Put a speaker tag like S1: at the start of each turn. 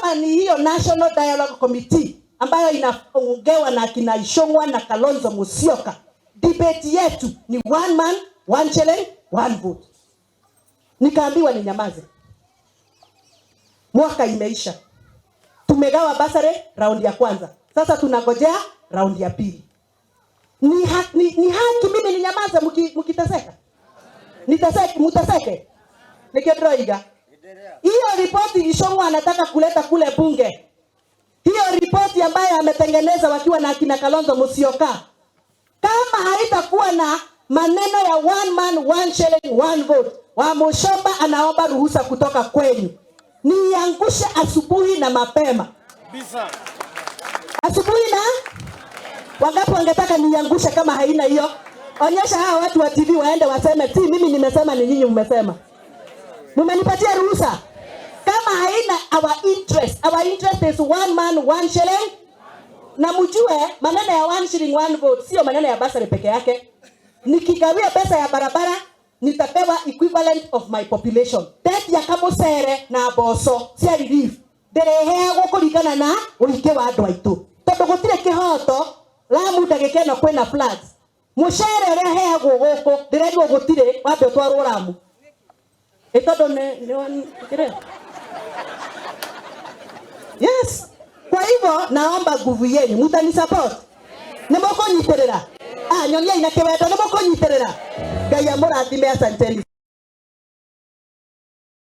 S1: Kama ni hiyo National Dialogue Committee ambayo inaongewa na kina Ichung'wah na Kalonzo Musyoka, debate yetu ni one man, one shilling, one vote. Nikaambiwa ninyamaze. Mwaka imeisha, tumegawa bursary raundi ya kwanza, sasa tunangojea raundi ya pili. Ni haki mimi ninyamaze mkiteseka? Niteseke, muteseke? Nikidroiga hiyo ripoti Ichung'wah anataka kuleta kule bunge, hiyo ripoti ambayo ametengeneza wakiwa na akina Kalonzo Musyoka, kama haitakuwa na maneno ya one man, one shilling, one vote, Wamuchomba anaomba ruhusa kutoka kwenu niangushe asubuhi na mapema. Asubuhi na wangapi wangetaka niangushe kama haina hiyo? Onyesha hawa watu wa TV waende waseme, si mimi nimesema, ni nyinyi mmesema. Mmenipatia ruhusa. Kama haina our interest, our interest is one man, one shilling. Na mjue maneno ya one shilling, one vote sio maneno ya bursary peke yake. Nikigawia pesa ya barabara nitapewa equivalent of my population. Ndetia kamucere na mboco cia relief ndĩrĩheagwo kũringana na ũingĩ wa andũ aitũ, tondũ gũtirĩ kĩhoto Lamu ndagĩka ĩno kwĩna floods, mũcere ũrĩa heagwo gũkũ ndĩrerirwo gũtirĩ, wambe ũtwarwo Lamu ĩ tondũ nĩ kĩrĩa. Yes, kwa hivyo naomba nguvu yenu, mutani support, nĩ mũkũnyitĩrĩra? Ah, nyoniai na kĩwendo nĩ mũkũnyitĩrĩra. Ngai amũrathime, asanteni.